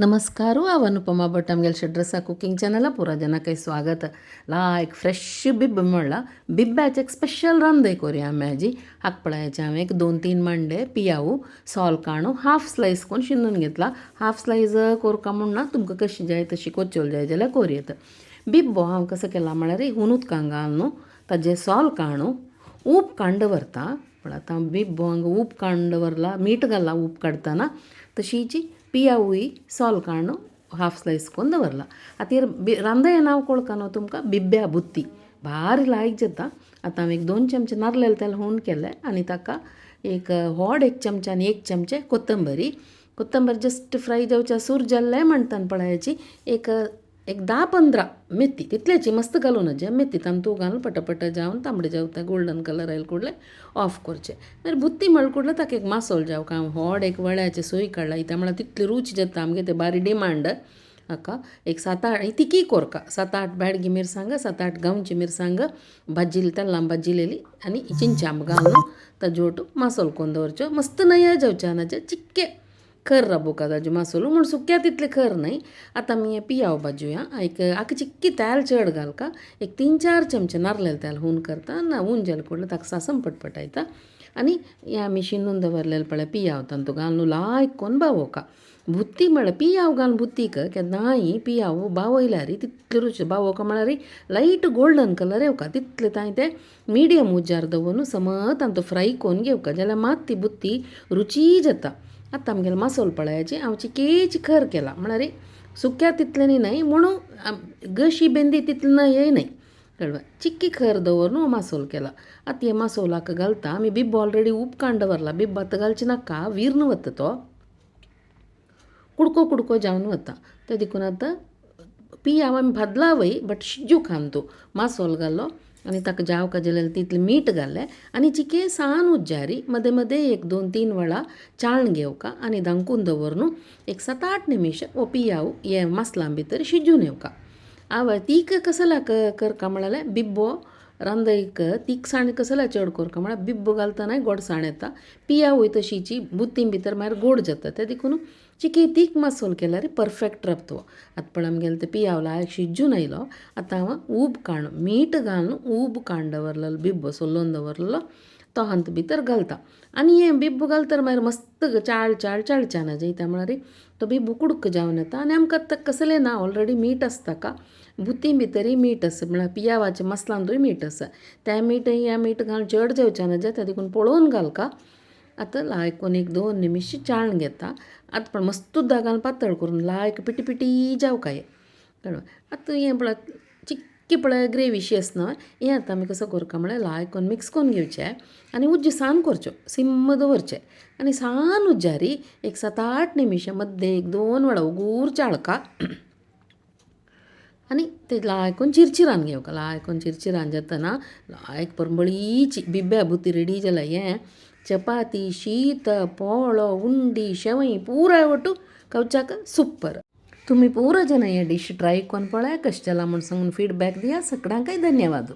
नमस्कार, हांव अनुपमा भट. आमगेल्या शेड्रसा कुकिंग चॅनला पुरा जनाकय स्वागत. लायक फ्रेश बिब्ब म्हणला बिब्ब्याचे एक स्पेशल रांदय कोरया आमी आजी. हाक पळयाचे हांवें एक 2-3 मांडे पियावू सोल काणू हाफ स्लायस कोन्न शिंदून घेतला. हाफ स्लायस कोरका म्हूण ना, तुमकां कशी जाय तशी कोच्चोल जाय जाल्यार कोर येता. बिब्बो हांव कसो केला म्हळ्यार हून उदकान घाल न्हू ताजें सोल काणू ऊब काडून दवरता. पण आतां बिब्बो हांगा ऊब काडून दवरला, मीठ घालला ऊब काडटना, तशीची पियावूय सोल काडून हाफ स्लायस करून दवरला. आतां रांदय नांव कोळका न्हू तुमकां बिब्ब्या बुत्ती भारी लायक जाता. आतां हांवें एक 2 चमचे नारलेले तेल हून केलें आनी ताका एक व्हड 1 चमचा आनी 1 चमचे कोथंबरी, कोथंबरी जस्ट फ्राय जावच्या सूर जाल्लें म्हणटान पळयाची एक एक 10-15 मेथी तितल्याची मस्त घालूं नजे मेथी तांतू घालून पटापट जावन तांबडे जावता गोल्डन कलर आयले कुडले ऑफ करचे. मागीर बुत्ती म्हळ कुडले ताका एक मासोल जावं हांव व्हड एक वळ्याचे सोय काडला इत्या म्हळ्यार तितली रूच जाता आमगे ते बारी डिमांड. हाका एक 7-8 तिकी कोरका 7-8 बेडगी मिरसांग 7-8 गांवची मिरसांग भाजिल्ली तेल्लां भाजिलेली आनी चिंचांब घालून ताजोटू मासोल कोन्न दवरच्यो. मस्त नया जावचे नाचे चिक्के खर राबोवका ताजे मासोलू म्हूण सुक्या तितले खर न्हय. आतां आमी हें पियाव भाजूया. एक आतां चिक्की तेल चड घालका, एक 3-4 चमचे नारलेले तेल हून करता ना हून जालें कुडलें ताका सासम पटपटायता आनी हें आमी शिनून दवरलेलें पळय पियाव तांतू घालून लायक कोन्न बावोवका. बुत्ती म्हळ्यार पियाव घालून बुत्तीक केन्नाय पियाव बावयल्यार तितले रुच बावोवका म्हळ्यार लायट गोल्डन कलर येवका तितले तांय ते मिडियम उज्यार दवरून समत तांतू फ्राय कोन्न घेवका जाल्यार मात ती बुत्ती रुची जाता. आतां आमगेलो मासोल पळयाची हांव चिकेची खर केला म्हळ्यार सुक्या तितलें न्हय म्हणून गशी बेंदी तितलें न्हय न्हय कळ्ळें चिक्की खर दवरून मासोल केला. आतां हे मासोलाक घालता आमी बिब्बो ऑलरेडी उब काडून दवरला, बिब्बो आतां घालचे नाका विर्न वता तो कुडको कुडको जावन वता ते देखून आतां पियाव आमी भाजला वय बट शिजूक खावन तो मासोल घालो आनी ताका जावका जाल्यार तितलें मीठ घालें आनी चिके सान उज्जारी मदें मदें 1-2-3 वेळा चाळण घेवका आनी धांकून दवरून एक 7-8 निमिश हो पियाव हे मसलां भितर शिजून येवका. आवय तीख कसल्या करका म्हळ्यार बिब्बो रांदयक तिखसाण कसल्या चड करका म्हळ्यार बिब्बो घालतना गोडसाण येता, पियावूय तशीची बुत्ती भितर मागीर गोड जाता ते देखून चिके तीख मासोल केल्यार परफेक्ट रावता. आतां पळय आमगेलें तें पियाव लायक शिजून आयलो. आतां हांव ऊब काडून मीठ घालून ऊब काडून दवरलेलो बिब्बो सोलोवन दवरलेलो तो हांत भितर घालता आनी हें बिब्बो घालतर मागीर मस्त चाळ चाळ चाळच्या ना जयता म्हळ्यार तो बिब्बो कुडको जावन येता आनी आमकां आतां कसलें ना ऑलरेडी मीठ आसता का बुत्ती भितरूय मीठ आसा म्हळ्यार पियावाच्या मसलांतूय मीठ आसा तें मीठ हें मीठ घालून चड जावचें ना जाता देखून पळोवन घालका. आतां लायक 1-2 निमिश चाळण घेता. आतां पण मस्त उदक घालून पातळ करून लायक पिटी पिटी जावका हें कळ्ळें. आतां हें पळय चिक्की पळय ग्रेवीशी आसा न्हय हें आतां आमी कसो करका म्हळ्यार लायक करून मिक्स करून घेवचें आनी उज्ज सान करच्यो सिम्म दवरचें आनी सान उज्जारी एक 7-8 निमिशां मद्दे 1-2 वेळा उगूर चाळका आनी ते लायकून चिरचिरान घेवका. लायकून चिरचिरान जातना लायक परंबळीची बिब्ब्या बुत्ती रेडी जाला. हें चपाती शीत पोळो उंडी शेवई पुराय वटू खावच्याक सुपर. तुमी पुरा जन हे डिश ट्राय करून पळय कशें जाला म्हूण सांगून फिडबॅक दिया. सगळ्यांकय धन्यवाद.